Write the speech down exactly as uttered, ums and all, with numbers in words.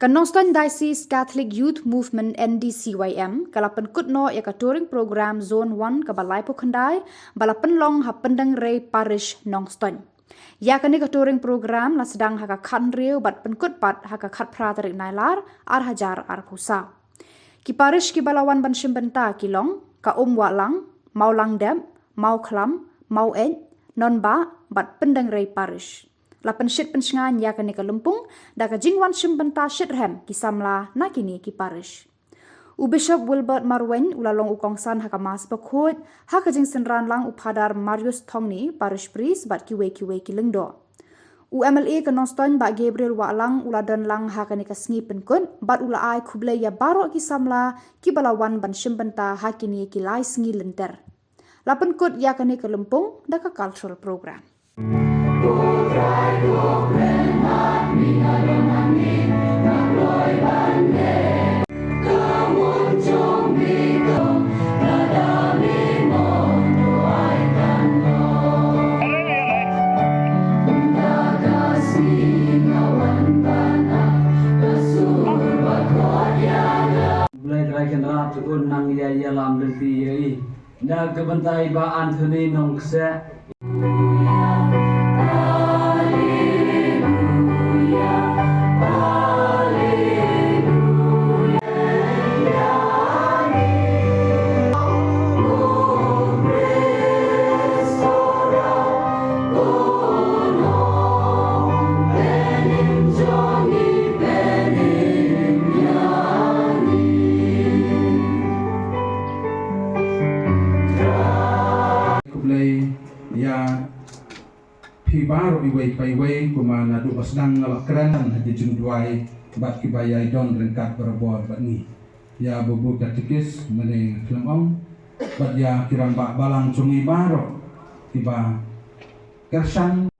Ka Nongstoiñ Diocese Catholic Youth Movement N D C Y M ka la pynkut noh ïa ka touring program Zone one kaba laiphew khyndai ba la pynlong ha Pyndengrei Parish Nongstoiñ. Ïa kane ka touring program la sdang ha ka khathynriew bad pynkut pat ha ka khatphra tarik Nailar ar hajar arphew saw. Ki parish kiba la wan ban shim bynta ki long ka Umwahlang, Mawlangdep, Mawkhlam, Maweit, Nonbah bad Pyndengrei Parish. La pynshit pynshngaiñ ïa kane ka lympung da ka jingwan shim bynta shitrhem ki samla na kine ki parish. U Bishop Wilbert Marwein u la long u kongsan ha ka Mass bakhuid, ha ka jingsynran lang u Phadar Marius Thongni, Parish Priest bad kiwei kiwei ki lyngdoh. U M L A ka Nongstoiñ Bah Gabriel Wahlang u la don lang ha kane ka sngi pynkut bad u la ai khublei ïa baroh ki samla kiba la wan ban shim bynta ha kine ki lai sngi lynter. La pynkut ïa kane ka lympung da ka cultural program. Blei Trai Kynrad un nang ïa ïalam lynti ïa i. Na ka bynta i Bah Anthony Nongkseh. Khublei ïa phi baroh iwei pa iwei, kumba naduh ba sdang nga la kren ha ki jingduwai bad kiba ïai don ryngkat barabor bad ngi. Ïa Babu Katekis Mane Khlem Ong bad ïa ki rangbah balang jong ngi baroh kiba kyrshan.